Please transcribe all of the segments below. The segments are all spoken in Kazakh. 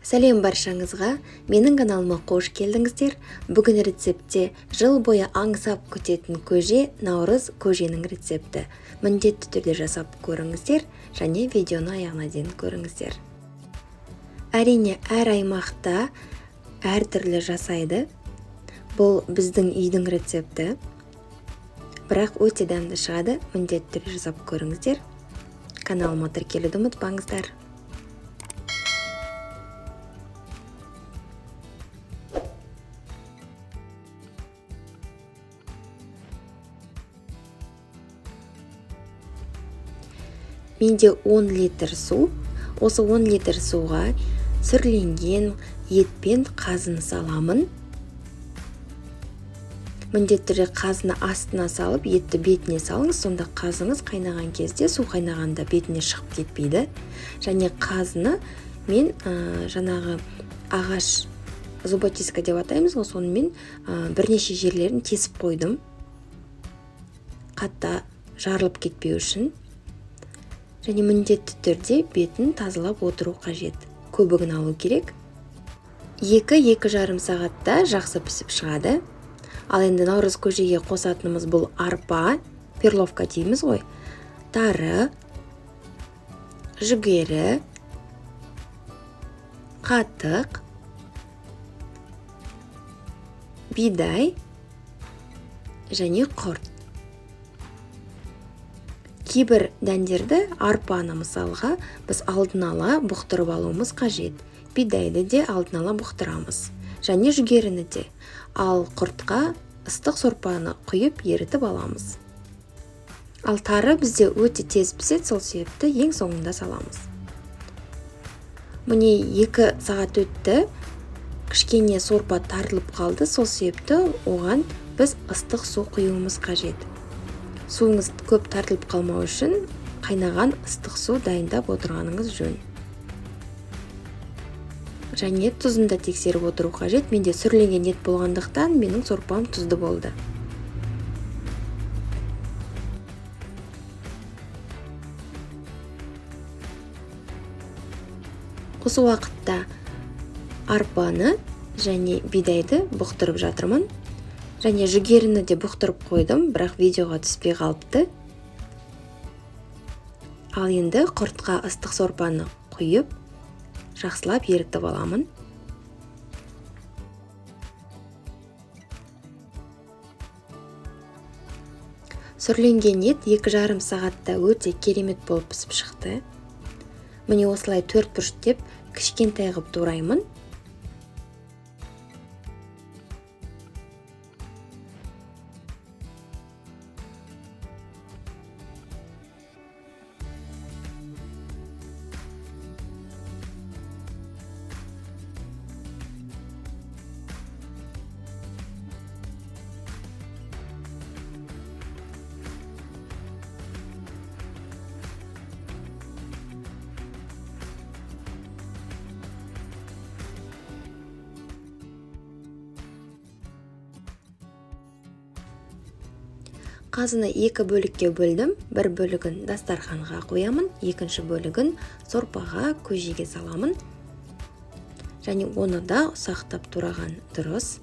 Сәлем баршаңызға, менің каналыма қош келдіңіздер. Бүгін рецептте жыл бойы аңсап күтетін көже, наурыз көженің рецепті. Міндетті түрде жасап көріңіздер және видеоны аяғына дейін көріңіздер. Әрине, әр аймақта әртүрлі жасайды. Бұл біздің үйдің рецепті. Бірақ өте дәмді шығады, міндетті түрде жасап көріңіздер. Каналыма тіркелуді ұмытпаңыздар. Менде 10 литр су. Осы 10 литр суға сүрленген ет пен қазыны саламын. Міндетті түрде қазыны астына салып, етті бетіне салыңыз. Сонда қазыңыз қайнаған кезде, су қайнағанда бетіне шығып кетпейді. Және қазыны мен жаңағы ағаш зуботиска деп атаймыз ғой, сонымен бірнеше жерлерін тесіп қойдым. Қатты жарылып кетпеу үшін. Және міндетті түрде бетін тазалап отыру қажет. Көбігін алу керек. Екі-екі жарым сағатта жақсы пісіп шығады. Ал енді наурыз көжеге қосатынымыз бұл арпа, перловка дейміз ғой. Тары, жүгері, қатық, бидай және құрт. Кейбір дәндерді, арпаны мысалға, біз алдын ала бұқтырып алуымыз қажет. Бидайды де алдын ала бұқтырамыз. Және жүгеріні де. Ал құртқа ыстық сорпаны құйып ерітіп аламыз. Ал тары бізде өте тез піседі, сол себепті ең соңында саламыз. Міне 2 сағат өтті, кішкене сорпа тартылып қалды, сол себепті оған біз ыстық су құюымыз қажет. Суыңыз көп тартылып қалмау үшін қайнаған ыстық су дайындап отырғаныңыз жөн. Және тұзын да тексеріп отыру қажет. Менде сүрленген ет болғандықтан менің сорпам тұзды болды. Осы уақытта арпаны және бидайды бұқтырып жатырмын. Және жүгеріні де бұқтырып қойдым, бірақ видеоға түспей қалыпты. Ал енді құртқа ыстық сорпаны құйып, жақсылап ерітіп аламын. Сүрленген ет екі жарым сағатта өте керемет болып пісіп шықты. Міне осылай төрт бұрыштеп кішкентай қылып тураймын. Қазыны екі бөлікке бөлдім. Бір бөлігін дастарханға қоямын, екінші бөлігін сорпаға, көжеге саламын. Және оны да ұсақтап тураған дұрыс.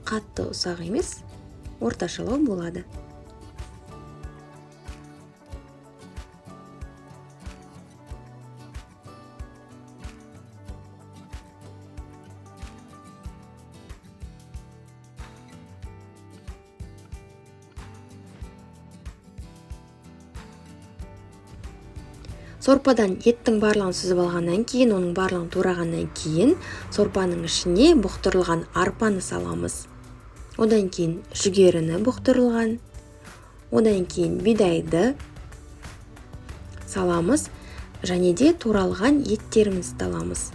Қатты ұсақ емес, орташалау болады. Сорпадан еттің барлығын сүзіп алғаннан кейін, оның барлығын турағаннан кейін сорпаның ішіне бұқтырылған арпаны саламыз. Одан кейін жүгеріні бұқтырылған, одан кейін бидайды саламыз және де туралған еттерімізді аламыз.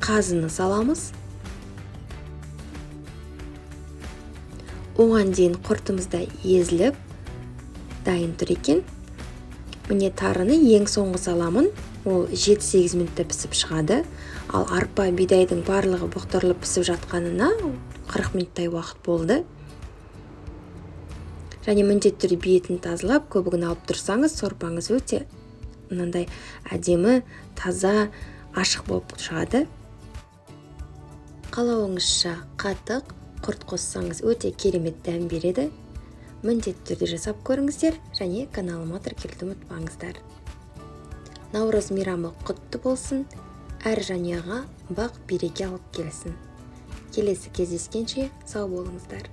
Қазыны саламыз. Оған дейін құртымыз да езіліп дайын тұр екен. Міне тарыны ең соңғы саламын. Ол жеті-сегіз минутта пісіп шығады. Ал арпа, бидайдың барлығы бұқтырылып пісіп жатқанына 40 минуттай уақыт болды. Және міндетті түрде бетін тазалап, көбігін алып тұрсаңыз, сорпаңыз өте мынандай әдемі, таза, ашық болып шығады. Қалауыңызша қатық, құрт қоссаңыз, өте керемет дәм береді. Міндетті түрде жасап көріңіздер және каналыма тіркелуді ұмытпаңыздар. Наурыз мейрамы құтты болсын, әр жанұяға бақ береке алып келсін. Келесі кездескенше сау болыңыздар.